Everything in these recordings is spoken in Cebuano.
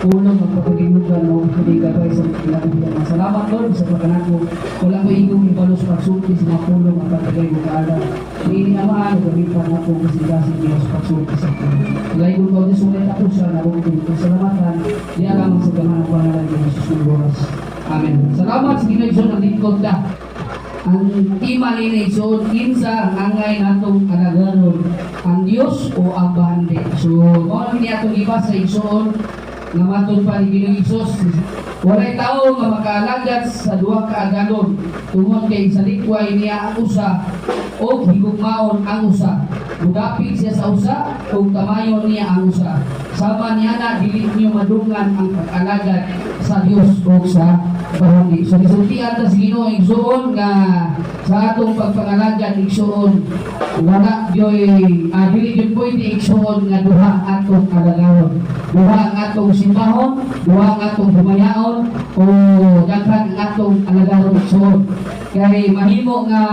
Pulong magpakagayugan no hindi gabay sa kinabuhi. Salamat, Lord, sa pagkanako. Wala ko igong ibalo sa pagsulti sa mga pulong ang pagkagay ug kaalam. Niini, Amahan, ug gamitan ako kasing Diyos pagsulti sa pulong. Laygon ko Diyos ulit ako sa narong kasalamatan. Di alam sa gaman ang pangalan ni Jesus ng oras. Amen. Salamat sa Ginoo Igsoon, ang lingkod ka. Ang tema ni Igsoon, kinsa ang angay natong alagaron, ang Dios o ang bahandi? So, mao na ni atong gibasa, Igsoon, nga matod pa ni Ginoong Hesus, walay tao nga makaalagad sa duha ka agalon tungod kay salikway niya ang usa o higugmaon ang usa. Mudapig siya sa usa ug kamayon niya ang usa. Sama niya na dili niyo madungan ang pag-alagad sa Dios o sa bahandi. So gisultian ta sa Ginoo, igsoon, nga sa atong pagpangalagad, igsoon, wala gyoy dili gyud pwede, igsoon, nga duha ang atong alagaron. Duha ang atong simbahon, duha ang atong humayaon o daghan ang atong alagaron, igsoon. Kay mahimo nga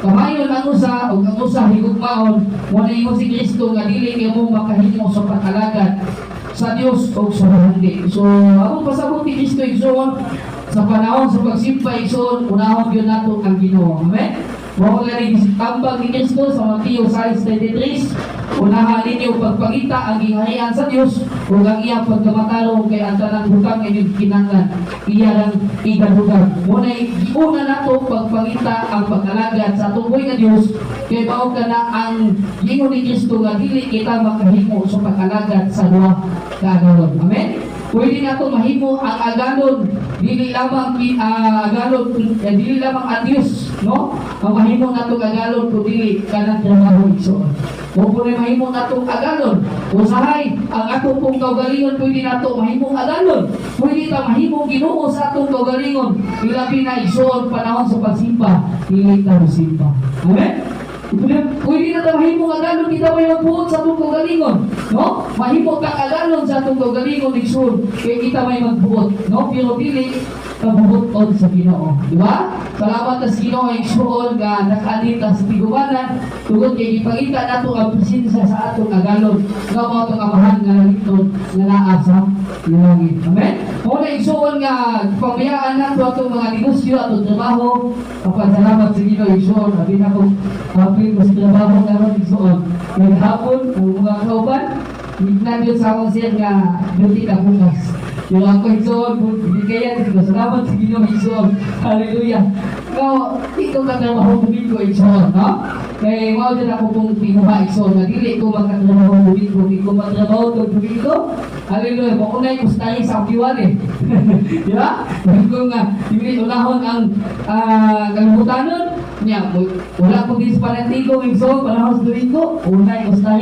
kamayon ang usa ug ang usa higugmaon. Mo na ingon si Kristo nga dili kay mo makahimo sa pag-alagad sa Dios o sa bahandi. So, akong pasabot ni Kristo, igsoon, sa panahon sa pagsimba, igsoon, unahon gyud nato ang Ginoo. Amen? Mao gani tambag ni Kristo sa Mateo 6:33, unahan ninyo pagpangita ang gingharian sa Dios ug ang iyang pagkamatarong, kay ang tanang butang inyong kinahanglan iya lang igadugang. Mo na giuna nato pagpangita ang pag-alagad sa atong buhi nga Dios, kay mao kana ang giingon ni Kristo nga dili kita makahimo sa pag-alagad sa duha ka agalon. Amen? Pwede nato mahimo ang agalon, dili lamang agalon, eh, dili lamang ang Dios, no? Ang mahimo nato agalon kun dili kanang trabaho, igsoon. Kung po mahimo natong agalon, usahay ang atong pong kaugalingon pwede nato mahimong agalon. Pwede ta mahimong Ginoo sa atong kaugalingon. Ilabi na, igsoon, panahon sa pagsimba, dili ta mosimba. Amen? Pwede na ta mahimong agalon, kita may magbuot sa atong kaugalingon, no? Mahimo ka agalon sa atong kaugalingon, igsoon, kay kita may magbuot, no? Pero dili kabubuton sa Ginoo, di ba? Salamat sa Ginoo, igsoon, nga nakaanita sa tigumanan tungod kay gipangita nato ang presensya sa atong agalon nga mao atong Amahan nga langitnon nga naa sa langit. Amen. Mao na, igsoon, nga pambayaan nato atong mga negosyo, atong trabaho. Apan salamat sa Ginoo, igsoon, abi na ko apil ko sa trabaho karon, igsoon. Kay hapon ang mga kauban Hignan yun sa akong sir nga duty ka bukas. Yung ako, igsoon, kung hindi kaya, sige, salamat sa Ginoo, igsoon. Hallelujah. Ikaw, ikaw ka trabaho Domingo, igsoon, no? Kay mao din ako pong tinuha, igsoon, nga dili ko magkatrabaho Domingo, di ko magtrabaho tug Domingo. Hallelujah. Maunay ko sa sa akiwan eh. Di ba? Kung nga, dili unahon ang kalibutanon, niya, wala ko din sa panantigo, igsoon, panahon sa Domingo, unay ko sa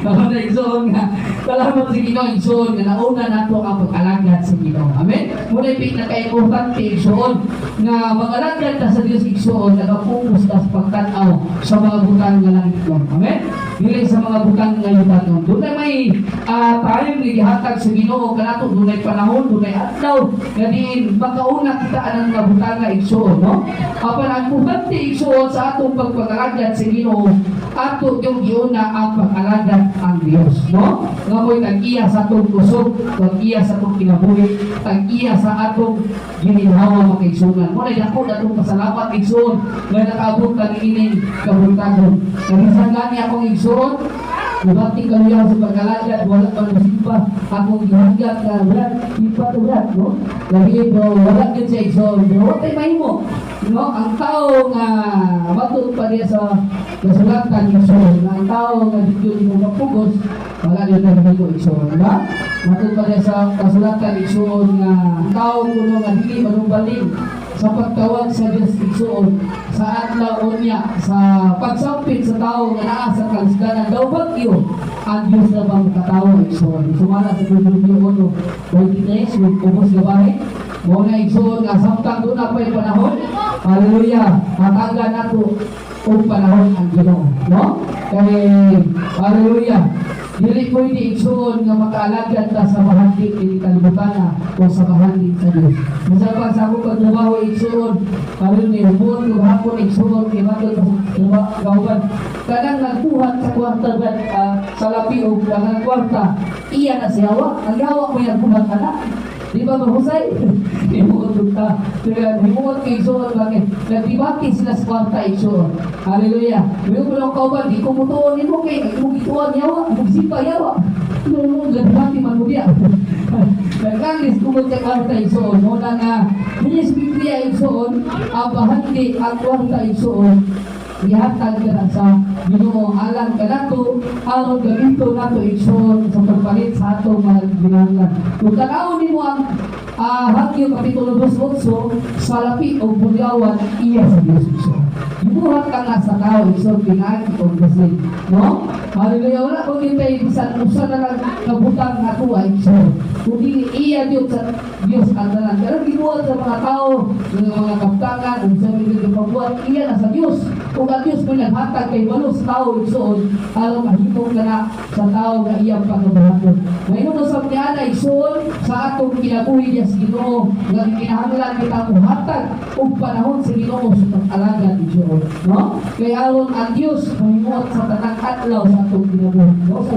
Nauna, igsoon, nga salamat sa Ginoo, igsoon, nga nauna nato ang pag-alagad sa Ginoo. Amen? Muna pinaka-importante, igsoon, nga mag-alagad ta sa Dios, igsoon, nagapokus ta sa pagtan-aw sa mga butang nga langitnon. Amen? Dili sa mga butang nga yutanon. Dunay may time nga gihatag sa Ginoo kanato, dunay panahon, dunay adlaw nga diin makauna kita anang mga butang nga, igsoon, no? Apan ang importante, igsoon, sa atong pagpag-alagad sa Ginoo, ato yung giuna ang pag-alagad ang Dios, no? Nga mo'y tag-iya sa atong kusog, tag-iya sa atong kinabuhi, tag-iya sa atong gininhawa, mga kaigsuonan. Mo na dako atong pasalamat, igsoon, nga nakaabot ta niining kabuntagon. Kabisan gani akong igsoon, Mubati kaluyaw sa pag-alagad, wala pa mosimba. Akong gihanggat na, Brad, ipa to Brad, no? Lagi, bro, wala yun sa igsoon. Pero wala tayo mahimo. No? Ang tao nga, matod pa niya sa kasulatan, igsoon, na ang tao nga dito mo mapugos, wala yun na mahimo, igsoon. Diba? Matod pa niya sa kasulatan, igsoon, nga ang tao kuno nga dili manubaling sa pagtawag sa Diyos, igsoon, sa adlaw unya sa pagsampit sa tao nga naa sa kalisdanan daw bagyo, ang Diyos na bang katawo, igsoon, sumala sa Deuteronomio 1:23 with ubos gabahe. Mao na, igsoon, nga samtang doon na pa'y panahon, hallelujah, hatagan nato og panahon ang Ginoo, no? Kay hallelujah. Dili pwede, igsuon, nga makaalagad ta sa bahandi ini kalibutan o sa bahandi sa Diyos. Bisan pa sa akong pagtrabaho, igsuon, karon ni hubon ko hapon, igsuon, kay matod sa kauban. Kanang nagbuhat sa kwarta ba, sa lapi og kanang kwarta, iya na siya wa. Ang yawa mo yung buhat ana. Di ba mahusay? Himuot ta. Kaya himuot kay igsuon bakit? Nagdibati sila sa kwarta, igsuon. Hallelujah. Muingon ko lang kauban, di ko mutuon nimo kay imong gituan yawa, imong sipa yawa. Mo nagdibati man mo diya. Nagkangis tungod sa kwarta, igsuon. Mo na nga dili sa Biblia, igsuon, ang bahandi ang kwarta, igsuon, ihatag ka na sa Ginoo alang kanato aron gamito nato, igsoon, sa pagpalit sa atong mga ginahanglan. Kung tan-awon nimo ang Hagyo Kapitulo 2:8, sa lapi og bugyawan, iya sa Dios, igsoon. Gibuhat ka nga sa tao, igsoon, pinaagi og blessing, no? Hallelujah. Wala ko kita bisan usa na lang kabutang nga tuwa, igsoon. Kundi iya Dios sa Dios ang tanan. Pero gibuhat sa mga tao, ng mga kaptangan, kung sa mga pagbuhat, iya na sa Dios. Kung ang Dios mo naghatag kay balos tao, igsoon, aron mahimo ka na sa tao nga iyang pagkabuhaton. Ngayon usab niya na, igsoon, sa atong kinabuhi niya sa Ginoo nga kinahanglan kita muhatag og panahon sa Ginoo sa pag-alagad, igsoon, no? Kay aron ang Dios mahimuot sa tanang adlaw sa atong kinabuhi. No, sa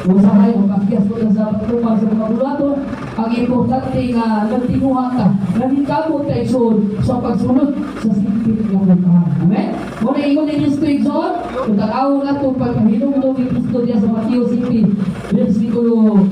usahay makakyas ko sa pagtupang sa mga bulaton, ang importante nga nagtinguha ka, naningkamot ka, igsoon, sa pagsunod sa simpit nga puntahan. Amen? Muna ingon ni Kristo, igsoon, kung tan-awon nato pagkahinumdum ni Kristo diya sa Mateo 7, versikulo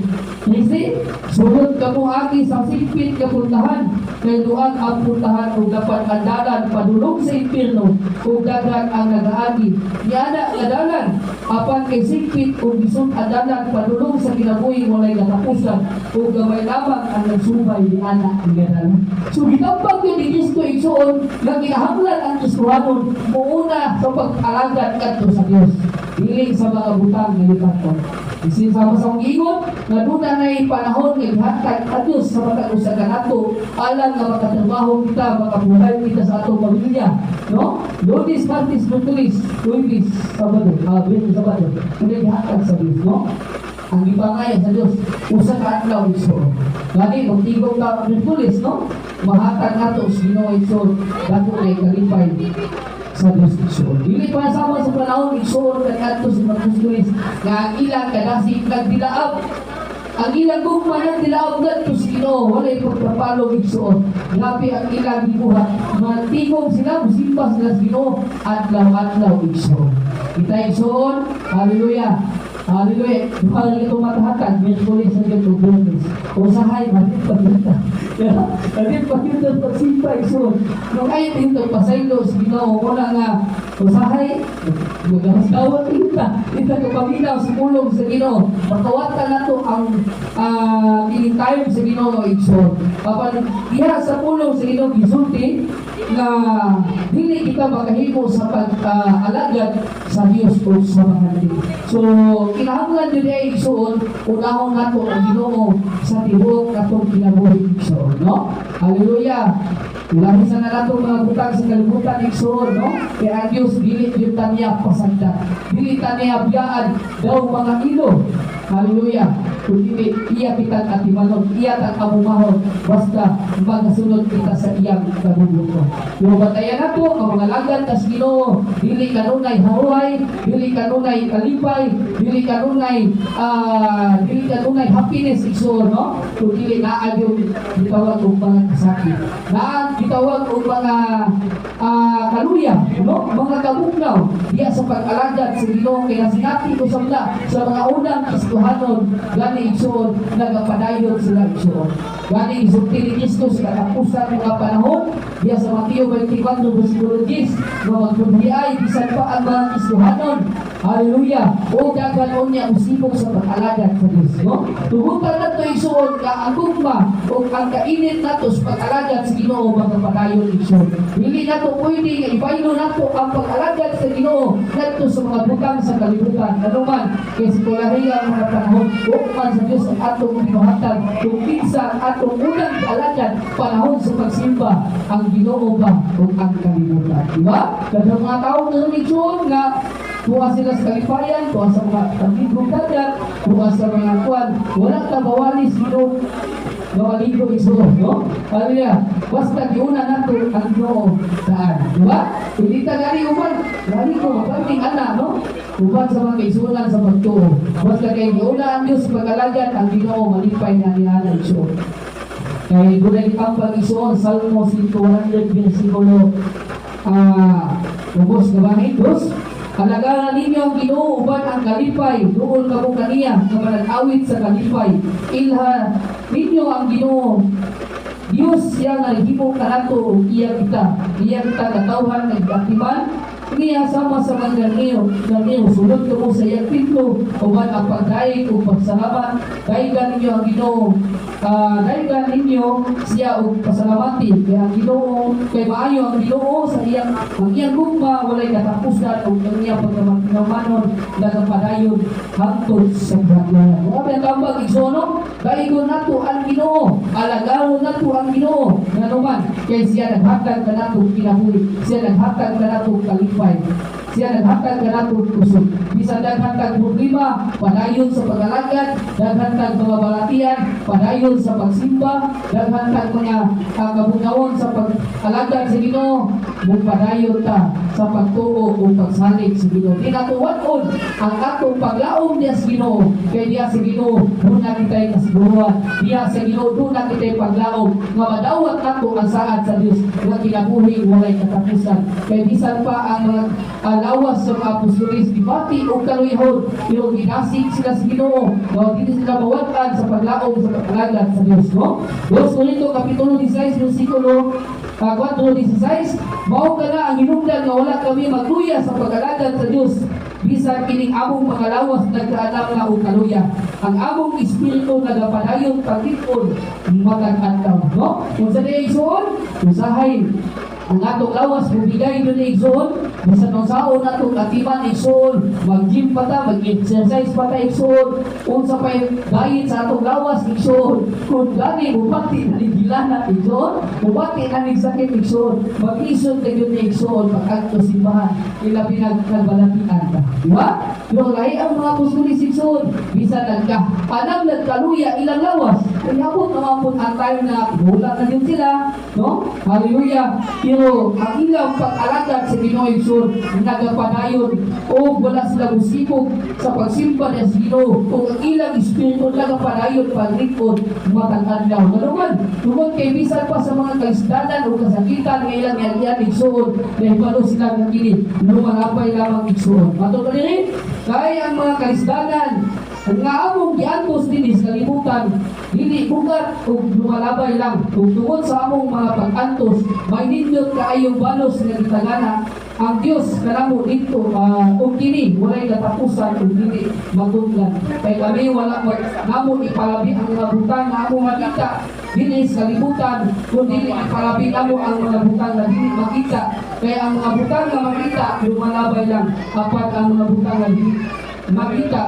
13, "Sunod kamo agi sa simpit nga puntahan, kay duag ang puntahan ug dapat ang dalan padulong sa impierno ug daghan ang nagaagi niana nga dalan, apan kay simpit ug lisod ang dalan padulong sa kinabuhi walay katapusan ug gamay lamang ang nagsubay niana nga dalan." So gitambag yun ni Kristo, igsuon, nga kinahanglan ang Kristohanon muuna sa pag-alagad kadto sa Dios, dili sa mga butang nga yutakon. Sama sa akong giingon, nga duna nay panahon nga gihatag ang Dios sa matag usa kanato alang nga makatrabaho kita, makabuhay kita sa atong pamilya, no? Lunes, Martes, Miyerkules, Huwebes, Sabado, Biyernes, Sabado. Muna gihatag sa Dios, no? Ang gipangaya sa Dios, usa ka adlaw, igsoon. Gani magtigom ka Miyerkules, no? Mahatag nato sa Ginoo, igsoon, dako kay kalipay sa Dios, igsoon. Dili pa sama sa panahon, igsoon, kaniadto sa mga nga ang ilang kadasig nagdilaab. Ang ilang gugma nagdilaab ngadto sa Ginoo, walay pagpapalog, igsoon. Grabe ang ilang gibuhat. Mantigom sila, musimba sila sa Ginoo adlaw-adlaw, igsoon. Kita, igsoon, hallelujah. Hallelujah. Duha ito matahakan, Miyerkules sa Dios ug Biyernes. Usahay, malit pa kita. Malit pa kita pagsimba, igsoon. Nung ay dito pasaylo sa Ginoo, wala nga usahay, magawas kita. Kita kapaminaw sa pulong sa Ginoo. Makawatan nato ang time sa Ginoo, igsoon. Apan diha sa pulong sa Ginoo gisulti nga dili kita makahimo sa pag-alagad sa Dios o sa bahandi. So kinahanglan jud ay, igsuon, unahon nato ang Ginoo sa tibuok natong kinabuhi, igsuon, no? Hallelujah. Ulahi sa na nato mga butang sa kalibutan, igsuon, no? Kaya ang Dios dili jud ta niya pasagdan. Dili ta niya biyaan daw mga ilo. Hallelujah. Kung dili iya kitang atimanon, iya tang amumahon, basta magasunod kita sa iyang kabubut-on. Pero bantayan nato ang mga lagad tas Ginoo, dili kanunay haruay, dili kanunay kalipay, dili kanunay happiness, igsuon, no? Kung dili naa yung gitawag og mga kasakit. Naa gitawag og mga kaluya, no? Mga kabugnaw diya sa pag-alagad sa Ginoo kay nasinati ko sa mga unang Kristohanon gani, igsuon, nagapadayon sila, igsuon. Gani isulti ni Kristo sa katapusan mga panahon diya sa Mateo 24 versikulo 10 nga magpudhiay bisan pa ang mga Kristohanon. Hallelujah. O daghan unya usipok sa pag-alagad sa Dios, no? Tugutan nato, igsuon, ka ang gugma o ang kainit nato sa pag-alagad sa Ginoo magpadayon, igsuon. Dili nato pwede nga ibaylo nato ang pag-alagad sa Ginoo ngadto sa mga butang sa kalibutan. Ano man kay sikulahi ang mga panahon, man sa Dios ang atong binuhatan kung kinsa ang atong unang alagad panahon sa pagsimba, ang Ginoo ba o ang kalibutan, di ba? Daghang mga tao nga igsuon nga Tuwa sila sa kalipayan, tuwa sa mga pagligong dagat, tuwa sa mga kwan. Wala ta bawali sino maligo, igsoon, no? Hallelujah. Basta giuna nato ang Ginoo daan, di ba? Hindi ta gani uban, gani ko mapanting ana, no? Uban sa mga kaigsuonan sa pagtuo. Basta kay giuna ang Dios pag-alagad ang Ginoo, malipay na niya na, igsoon. Kay dunay ang igsoon, Salmo 100 versikulo ubos na ba ni? Dos. Alagaran ninyo ang Ginoo uban ang kalipay, duol kamo kaniya nga manag-awit sa kalipay. Ilha ninyo ang Ginoo. Dios, siya nga nahimo kanato ug iya kita. Iya kita katawhan nga giatiman niya sama sa mga garniyo. Garniyo, sulod kamo sa iyang templo uban ang pagdayeg ug pagsalamat. Daygan ninyo ang Ginoo. Daygan ninyo siya og pasalamati kay ang Ginoo, kay maayo ang Ginoo, sa iyang ang iyang gugma walay katapusan ug ang iyang pagkamanon nagapadayon hangtod sa kahadlayan. Grabe ang tambag, igsoon, no? Daygon nato ang Ginoo, alagaron nato ang Ginoo, nganuman kay siya naghatag kanato kinabuhi, siya naghatag kanato kalipay, siya naghatag kanato kusog. Bisan daghan tag problema, padayon sa pag-alagad, daghan tag mga balatian, padayon sa pagsimba, daghan tag mga kabugawon sa pag-alagad sa Ginoo, mupadayon ta sa pagtuo ug pagsalig sa Ginoo. Di nato wad-on ang atong paglaom diya sa Ginoo, kay diya sa Ginoo duna kitay kasiguruhan, diya sa Ginoo duna kitay paglaom nga madawat nato ang saad sa Dios nga kinabuhi walay katapusan. Kay bisan pa ang mga lawas sa mga apostoles gibati og kaluyahon, pero ginasig sila sa Ginoo nga dili sila mawad-an sa paglaom sa pag-alagad sa Dios, no? 2 Corinto kapitulo 16 versikulo 4:16, mao kana ang hinungdan nga wala kami magluya sa pag-alagad sa Dios, bisan kining among mga lawas nagkaanam na og kaluya, ang among espiritu nagapadayon pagtikon matag adlaw, no? Kung sa diay, igsoon, usahay ang atong lawas mubigay dun, igsoon, bisan unsaon atong atiman, igsoon, mag-gym pa ta, mag-exercise pa ta, igsoon, unsa pa yung diet sa atong lawas, igsoon, kung gani mubati na ning gilanat, igsoon, mubati na ning sakit, igsoon, mag-isod na yun, igsoon, pag-adto simbahan, ilabi nagbalatian ta, di ba? Pero lahi ang mga apostoles, igsoon, bisan nagka anang nagkaluya ilang lawas, inabot naman po ang time na wala na din sila, no? Hallelujah. Pero ang ilang pag-alagad sa Ginoo, igsoon, nagapadayon o wala sila musipog sa pagsimba niya sa Ginoo o ang ilang espiritu nagapadayon paglingkod matag adlaw. Nganuman, tungod kay bisan pa sa mga kalisdanan o kasakitan nga ilang yalian, igsoon, nahibalo sila nga kini lumalabay lamang, igsoon. Matod diri, kay ang mga kalisdanan nga among giantos dinhi sa kalibutan dili bugat ug lumalabay lang, ug tungod sa among mga pag-antos may nindot kaayong balos nga gitagana ang Dios kanamo dito, ug kini walay katapusan ug dili matunggan. Kay kami wala mag namo ipalabi ang mga butang nga among makita dinhi sa kalibutan, kun dili ipalabi namo ang mga butang nga dili makita, kay ang mga butang nga makita lumalabay lang, apan ang mga butang nga dili makita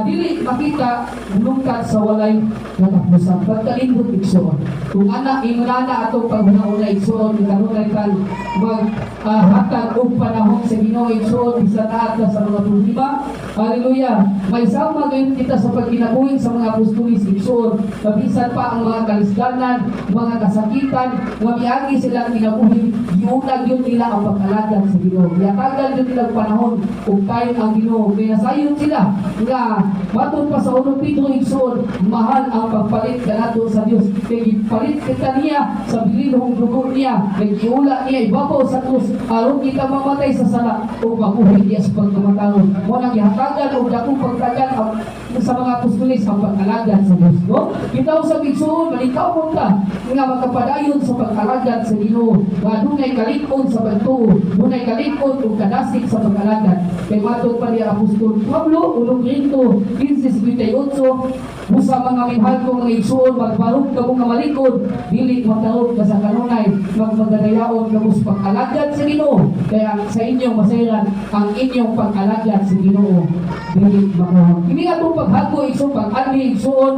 dili makita lungkat sa walay katapusan. Pagkalindot, igsoon. Kung ana ingana atong paghuna-una, igsoon, kanunay kan mag hatag og panahon sa Ginoo, igsoon, bisan naa ka sa mga problema. Hallelujah. May sama gayon kita sa pagkinabuhi sa mga apostoles, igsoon. Mabisan pa ang mga kalisdanan, mga kasakitan, nga miagi silang kinabuhi, giunag yun nila ang pag-alagad sa Ginoo. Giatagan yun nila ang panahon ug tayo ang Ginoo. Kaya nasayon sila nga matod pa sa unong Pedro, igsoon, mahal ang pagpalit kanato sa Dios. Kay gipalit kita niya sa bilinhong dugo niya, kay giula niya ibabaw sa krus aron kita mamatay sa sala o mabuhi niya sa pagkamataon. Mo nang gihatagan og dakong pagtagan sa mga apostoles ang pag-alagad sa Dios, no? Kita sa igsoon, malikaw mo ka nga makapadayon sa pag-alagad sa Ginoo, nga dunay kalig-on sa pagtuo, dunay kalig-on ug kadasig sa pag-alagad. Kay matod pa ni Apostol Pablo, unong Korinto 15:58, busa mga minahal ko mga igsoon, magbarog kamo nga malikod, dili magtarog ka sa kanunay, magmagadayaon kamo sa pag-alagad sa Ginoo. Kaya sa inyong masayran ang inyong pag-alagad sa Ginoo dili makawag. Kini atong paghago, igsoon, pag-anhi, igsoon,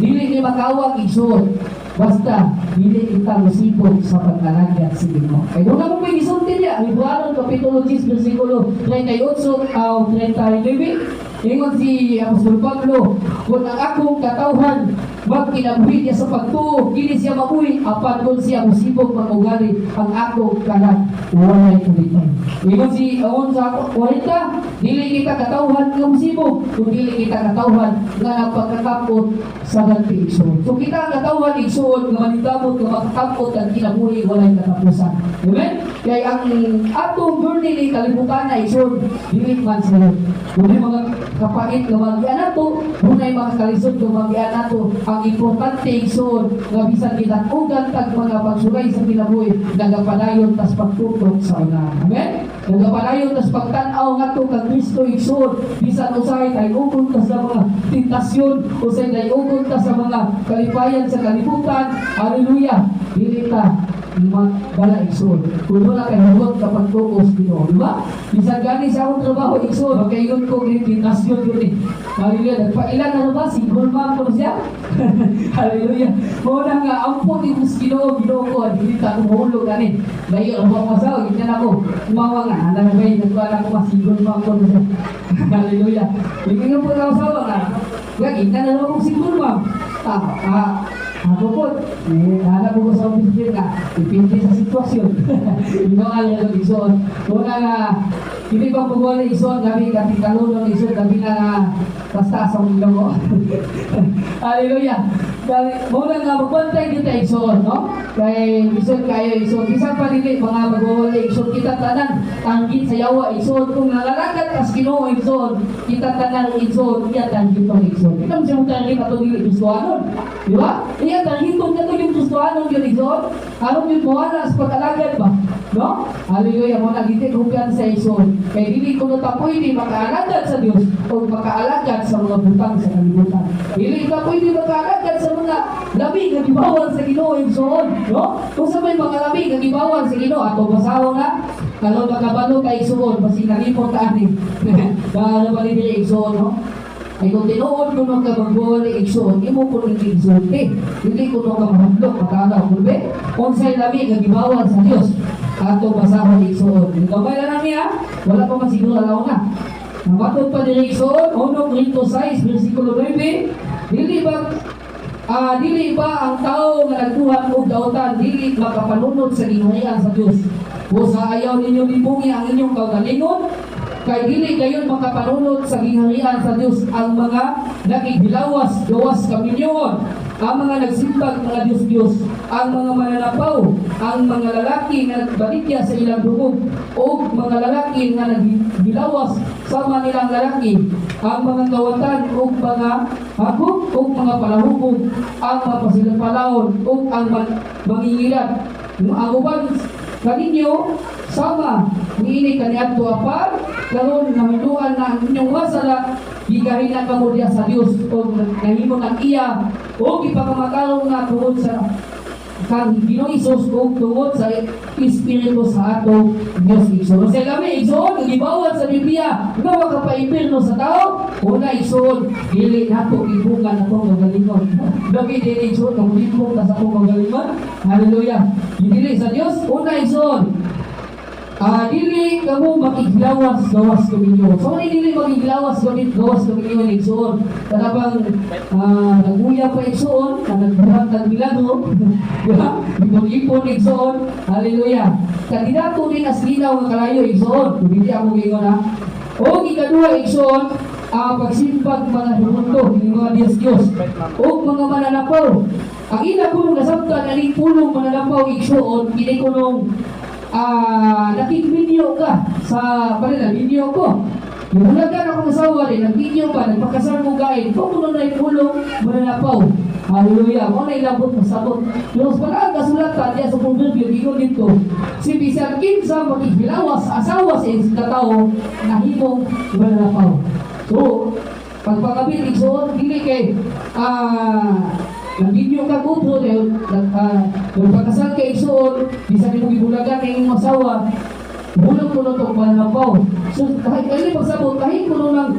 dili ni makawag, igsoon. Basta dili kita musipog sa pag-alagad sa Ginoo. Kay doon mo may gisulti niya, Hebreano kapitulo 10 bersikulo 38 aw 39. Ingon si Apostol Pablo, "Kung ang akong katawhan magkinabuhi niya sa pagtuo, kini siya mabuhi, apan kung siya musibog mag-ugali, ang akong kalag walay kalipay." Ingon si aon sa ako, 40, dili kita katawhan nga musibog, kung dili kita katawhan nga nagpagkatapot sa ganti, igsoon. So kita ang katawhan, igsoon, nga maningkamot nga makatapot ang kinabuhi walay katapusan. Amen? Kay ang atong journey ni kalibutan na, igsoon, dili man sila. Dunay mga kapait nga magian nato, dunay mga kalisod nga magian nato. Ang importante, igsoon, nga bisan gidak-ugan tag mga pagsulay sa kinabuhi, nagapadayon tas pagtutok sa unahan. Amen? Nagapadayon tas pagtan-aw ngadto kang Kristo, igsoon, bisan usahay dayugon ta sa mga tentasyon, usahay dayugon ta sa mga kalipayan sa kalibutan. Hallelujah. Dili ta magdala, igsoon, kung wala kay hugot kapag tukos Ginoo, di ba? Bisan gani sa akong trabaho, igsoon, makaingon ko kini tentasyon yun eh. Hallelujah. Nagpailan na ba? Single mom ko siya. Hallelujah. Mao na nga, ampo ni Diyos Ginoo, Ginoo ko, dili ta ko mahulog ani. Layo ang buwak masawa, ganyan ako. Umawa nga, handa na ba yun, nagkuhan ako ma, single mom ko siya. Hallelujah. Hindi po na asawa nga. Gagita na lang akong single mom. Ako po, eh, hanap ko sa office nga, depende sa sitwasyon. Ino ang yung igsoon. Una nga, hindi ba pag igsoon, gabi gabi kalunon igsoon, gabi na nga, basta sa ilong mo. Hallelujah. Dahil, muna nga, magbantay dito igsoon, no? Kay igsoon kayo, igsoon. Bisan pa dili, mga magwawala, igsoon, kita tanan, tanggit sa yawa, igsoon. Kung nangalagat kas Ginoo, igsoon, kita tanan, igsoon, iya tanggit tong igsoon. Kita mo siyang tanggit ato dili Kristohanon. Di ba? Iya tanggiton ka to yung Kristohanon yun, igsoon. Aron yung buwana sa pag-alagad ba? No? Hallelujah. Mo na giti kumpiyansa sa igsoon. Kay dili ko ta pwede makaalagad sa Dios o makaalagad sa mga butang sa kalibutan. Dili ka pwede makaalagad sa mga labi nga gibawal sa Ginoo, igsoon, no? Kung sa may mga labi nga gibawal sa Ginoo, ato basahon nga kalau makabalo kay igsoon, basi nalipot ka ani. Bahala pa dili, igsoon, no? Ay kung tinuod kuno ka magbuwal igsoon, imo kuno igsulti. Dili kuno ka mahadlok makalaw kulbe. Unsay labi nga gibawal sa Dios? Ato basahon, igsoon. Gamay lang niya, wala pa man siguro alaw na. Namatod pa diri, igsoon, 1 Corinto 6 versikulo 9, dili ba ang tao nga nagbuhat og dautan dili makapanunod sa gingharian sa Dios? O sa ayaw ninyo libungi ang inyong kaugalingon? Kay dili gayon makapanunod sa gingharian sa Dios ang mga nakighilawas gawas kaminyoon, ang mga nagsimbag mga Diyos-Diyos, ang mga mananapaw, ang mga lalaki nga nagbaligya sa ilang dungog, o mga lalaki nga naghilawas sa mga nilang lalaki, ang mga kawatan ug mga hagok ug mga palahubog, ang mapasilpalahon ug ang mangingilat. Ang uban kaninyo sama niini kaniadto, apan karon nahinduan na ang inyong masala, gigahin na kamo diya sa Dios ug nahimo ng iya ug ipakamatarong na tungod sa kang Ginoong Hesus ug tungod sa Espiritu sa atong Dios, igsoon. Sa lami, igsoon, gibawal sa Biblia nga makapaimpirno sa tao. Una, igsoon, dili nato ibungan atong kaugalingon. Dagi dili, igsoon, kung libong ta sa atong kaugalingon. Hallelujah. Dili sa Dios. Una, igsoon, dili kamo makiglawas gawas kaminyo. So, ano dili makiglawas gamit gawas kaminyo, igsoon? Kanabang naguya pa, igsoon, na nagbuhat ng milagro, di ba? Ipon-ipon, igsoon. Hallelujah. Kandidato din as linaw nga kalayo, igsoon. Kung hindi ako giingon ha. O ikaduha, igsoon, pagsimbag mga himuto, yung mga Diyos-Diyos, o mga mananapaw. Ang ila kunong nasabtan, aning pulong mananapaw, igsoon, kini kunong nakigminyo ka sa pala minyo ko. Nabulagan akong asawa rin, nagminyo pa, nagpakasal ko gain, kung kuno na pulong mananapaw. Hallelujah. Mo na ilabot masabot. Pero sa pala ang kasulatan diya sa Proverbio, gigon dito, si bisan kinsa makighilawas sa asawa sa isang katao, nahimong mananapaw. So, pagpakabit, igsoon, dili kay nagminyo ka gudro, nagpakasal ka, igsoon, bisan imo gibulagan ang imong asawa, Hulog kuno to pananapaw. So kahit kali pagsabot, kahit kuno nang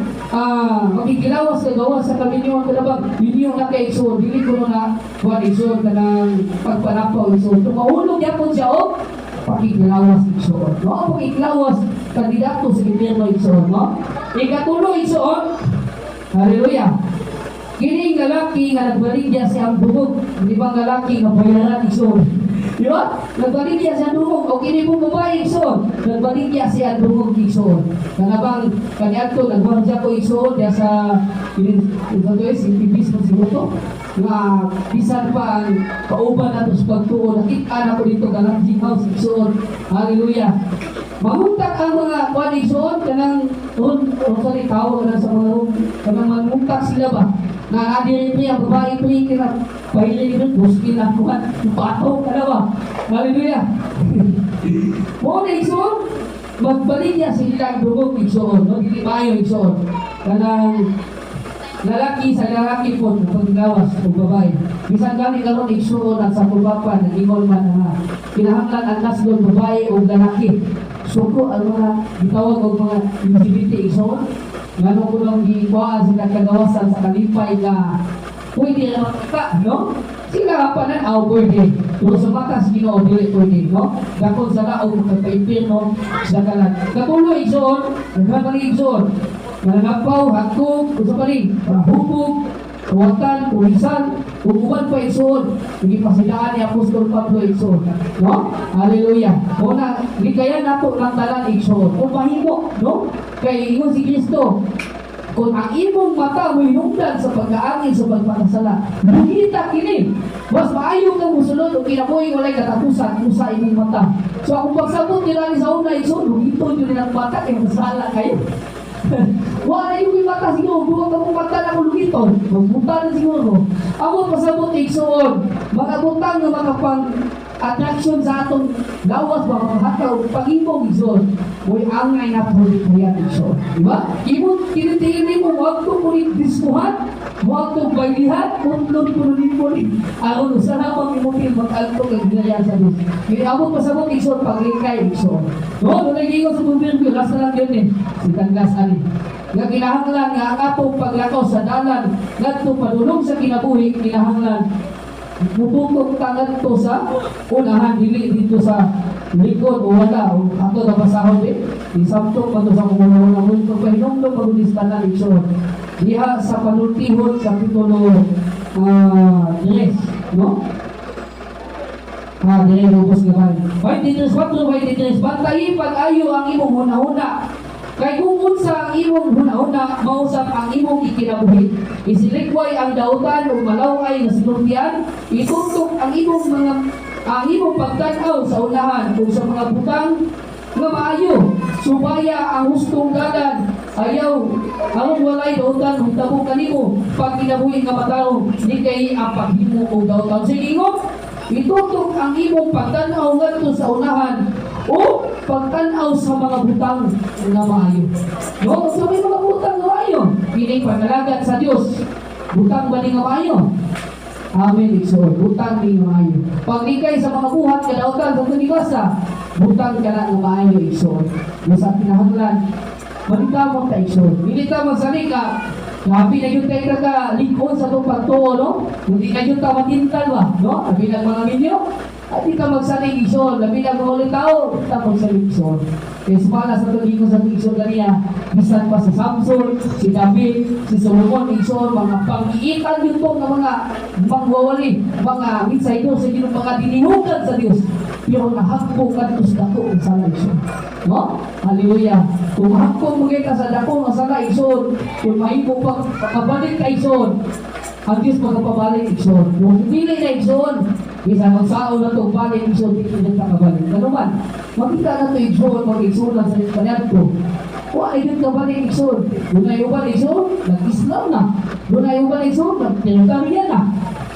makikilawas ka gawas sa kaminyuan kanabang ninyo na kay igsoon, dili kuno na kuan, igsoon, kanang pagpanapaw, igsoon. So mahulog yapon siya og pakikilawas, igsoon, no? Ang pakikilawas, kandidato sa impyerno, igsoon, no? Ikatulo, igsoon, hallelujah. Kini lalaki nga nagbaligya sa iyang dungog, di ba ang lalaki nga bayaran, igsoon? Di ba? Nagbaligya siya dungog o kini po babae, igsoon, nagbaligya siya dungog, igsoon. Kanabang kaniadto nagwardya ko, igsoon, diya sa kini ito is ibis mo siguro to nga bisan pa ang kauban nato sa pagtuo, nakita na ko dito galakjing house, igsoon. Hallelujah. Manguntak ang mga kuan, igsoon, kanang un sa ni tao na sa mga room, kanang manguntak sila ba na adi rin ang babae pre kina pahili rin buski na kuan pato ka na ba. Hallelujah. Mo na, igsoon, magbaligya sa ilang dungog, igsoon, no? Dili maayo, igsoon, kanang lalaki sa lalaki po paggawas o babae. Bisan gani karon, igsuon, at sa papa nag-ingon man nga kinahanglan ang nasdon babae o lalaki. Suko ang mga gitawag og mga LGBT, igsuon. Ngano kunong gikuhaan sila kagawasan sa kalipay nga pwede ra makita, no? Sila panan-aw pwede. Pero sa mata sa Ginoo dili pwede, no? Dakon sa laog magpaimpirno sa kalan. Katulo, igsuon, daghan pa ni, igsuon. Mananapaw, hagkog, unsa pa ni, hubog, tuwatan, pulisan, ug uban pa, igsuon. Gipasilaan ni Apostol Pablo, igsuon. No? Hallelujah. Una, likayan nato ng talan, igsuon. Kung mahimo, no? Kay ingon si Kristo, kung ang imong mata mo hinungdan sa pagkaangin sa pagpakasala, lugita kini. Mas maayo kang musulod og kinabuhi walay katapusan usa imong mata. So akong pagsabot nila ni sa una, igsoon, lugiton yun nilang mata kay masala kayo. Wala yung mata siguro, buwag ka mong mata na kung lugiton. Magbuta na siguro. Ako pasabot, igsoon, mga butang nga makapang attraction sa atong lawas ba, mga pag-imong, igsoon. Uy, angay na po yan, igsoon. Di ba? Imo, tinitingin mo, huwag ko mo ni diskuhan, huwag ko baylihan, puntlon ko ni mo ni. Aron, sa lamang imo til mag-alto kag ginaya sa Diyos. Kaya ako pasabot, igsoon, paglikay, igsoon. No, nung nag-ingon sa proverbio, last na lang yun eh. Si Tanggas ani. Nga kinahanglan nga ang atong paglakaw sa dalan ngadto padulong sa kinabuhi, kinahanglan mututok ta ngadto sa unahan, dili dito sa likod o wala o ato nabasahon eh isabto pa to sa kumuno ng pagpahinumdum pag tanan, igsoon, diha sa Panultihon kapitulo 3, no? Dili lubos nga ba? 23, 23, "Bantayi pag-ayo ang imong hunahuna. Kay kung unsa ang imong hunahuna, mausap ang imong ikinabuhi. Isilikway ang dautan ug malaway nga sinultian, itutok ang imong pagtan-aw sa unahan ug sa mga butang nga maayo. Subaya ang hustong dalan, ayaw aron walay dautan mahitabo kanimo pag kinabuhi nga matarong, di kay ang paghimo og dautan." Sige, ingon, itutok ang imong pagtan-aw ngadto sa unahan o pagtan-aw sa mga butang nga maayo. No, sa may mga butang nga maayo, kining panalagad sa Dios. Butang ba ni nga maayo? Amen, igsoon. Butang ni nga maayo. Paglikay sa mga buhat kadautan sa tunibasa, butang ka na nga maayo, igsoon. Sa kinahanglan, maningkamot ta, igsoon. Dili ta magsalika, happy na yun tayo ka likod sa itong pagtuo, no? Hindi na yun ta matintal ba, no? Labi ng mga minyo, at di ka magsalig, igsoon. Labi ng mga ulit tao, di ta magsalig, igsoon. Kaya sumala sa itong sa itong igsoon ganiya, bisan pa si Samson, si David, si Solomon, igsoon, mga pang-iitan yun to nga mga mangwawali, mga minsay sa Ginoo, mga dinihugan sa Dios. Pero nahagpong ka dito sa dako ng sala, igsoon. No? Hallelujah. Kung mahagpong mo ka sa dako ng sala, igsoon, kung mahimo pa makabalik ka, igsoon, ang Diyos magpabalik, igsoon. Kung dili na, igsoon, bisan magsaon na itong balik, igsoon, di ka kabalik. Ano man, makita na ito, igsoon, mag-igsoon lang sa kanyadto. Wa ay ka balik, igsoon. Doon na yung balik, igsoon, nag-Islam na. Doon na yung balik, igsoon, nag-Trinitarian na.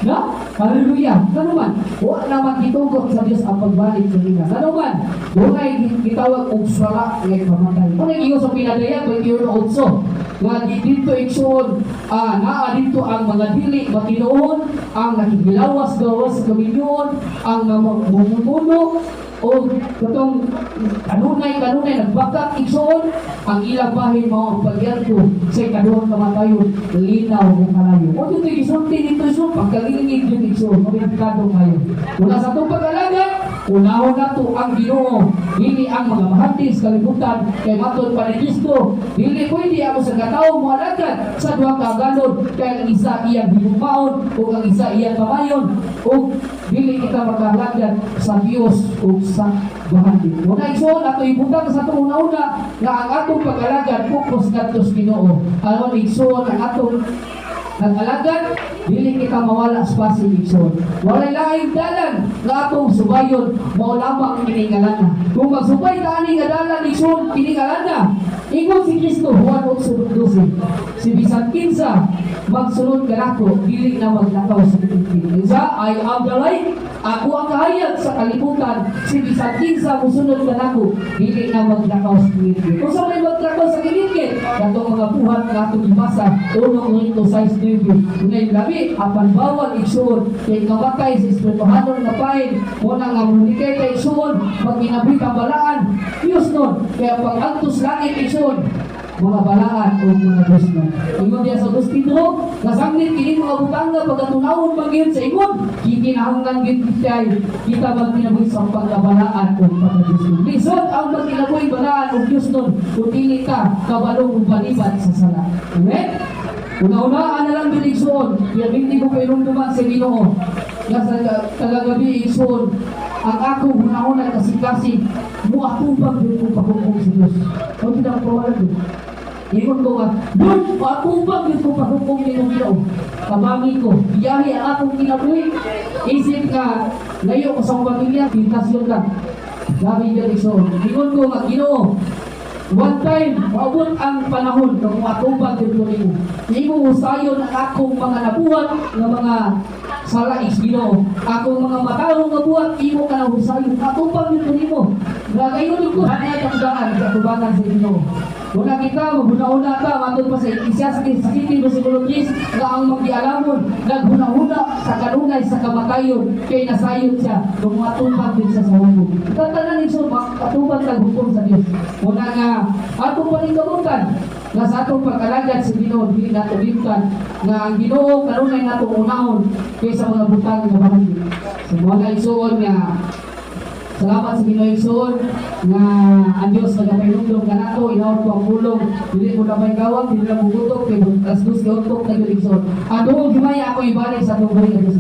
No? Hallelujah. Ano man, wa naman gitugot sa Diyos ang pagbalik sa ila. Ano man, doon ay gitawag og sala nga ikamatay. Kung nag-ingon sa pinadaya, 21.8, nga dito, igsoon, naa dito ang mga dili matinuon, ang nakikilawas gawas kaminyoon, ang mamumuno, O katong kanunay kanunay nagbakak, igsoon, ang ilang bahin mao ang pagyarko sa ikaduhang kamatayon, linaw ng kalayo. O dito gisulti dito, igsoon, pagkalingig yun, igsoon, mabigkado kayo. Una sa atong pag-alagad, unahon nato ang Ginoo, dili ang mga bahandis kalibutan, kay matod pa ni Kristo, dili pwede ako sa katao moalagad sa duha ka agalon, kay ang isa iyang higugmaon ug ang isa iyang kamayon, ug dili kita makalagad sa Dios ug sa bahandi. Una, igsoon, ato ibutang sa atong una-una nga ang atong pag-alagad focus ngadto sa Ginoo. Aron, igsoon, ang atong nag-alagad, dili kita mawala sa pasig, igsoon. Walay laing dalan nga atong subayon, mao lamang kining ngalana. Kung magsubay ta ani nga dalan, igsoon, kining ngalana, ingon si Kristo, Juan 8:12, si bisan kinsa magsunod kanako, dili na maglakaw sa kitikit. Isa, "I am the light," ako ang kahayag sa kalibutan, si bisan kinsa musunod kanako, dili na maglakaw sa kitikit. Kung sa may maglakaw sa kitikit, katong mga buhat nga atong gibasa, 1 Korinto 6:9. Unay labi, apan bawal, igsuon, kay kamatay sa espirituhanon nga pain, muna nga munikay kay, igsuon, magkinabuhi ka balaan, Diyos nun, kaya pag antos langit, igsuon, mga balaan o mga Diyos nun. Ingon diya sa 2 Pedro, nasanglit kini mga butang nga pagkatunawon magyud sa ingon, kikinahanglan gyud kay kita magkinabuhi sa pagkabalaan o pagka-Diyos nun. Lisod ang magkinabuhi balaan o Diyos nun kung dili ka kabalong balibat sa sala. Amen? Una-unaan na lang din, igsoon, kaya hindi ko kainumduman sa Ginoo. Nga sa tagagabi, igsoon, ang akong hunahuna kasi mo atubang din ko paghukom sa Diyos. O tidak ko wala doon. Ingon ko nga, "Lord, atubang din ko paghukom nimo, Ginoo. Kabangi ko, biyahe ang akong kinabuhi." Isip nga, layo ko sa akong pamilya, pintasyon lang. Sabi niya, igsoon. Ingon ko nga, "Ginoo, one time, maabot ang panahon na kung atubang din ko nimo. Imo usayon ang akong mga nabuhat nga mga sala is Ginoo. Akong mga matarong nga buhat, imo ka na usayon. Atubang din ko nimo." Gagayon ko, hanay ang daan sa atubangan sa Ginoo. Una kita, maghuna-huna ta, matod pa sa Ecclesiastes 7 versikulo 3, nga ang magialamon, naghuna-huna sa kanunay sa kamatayon, kay nasayod siya, kung matubang din siya sa hukom. Tatanan ni matubang kag hukom sa Dios. Una nga, atong paningkamutan, nga sa atong pag-alagad sa Ginoo, dili nato limtan, nga ang Ginoo kanunay natong unahon kaysa mga butang nga bahandi. So mga igsoon nga salamat sa Ginoo, igsoon, nga ang Dios nagapahinumdom kanato, inawat ko ang pulong, dili ko na may gawang, dili na mugutok, kay alas 2 ka utok na yun, igsoon. Ang duong himaya ako ibalik sa atong buhi nga Diyos.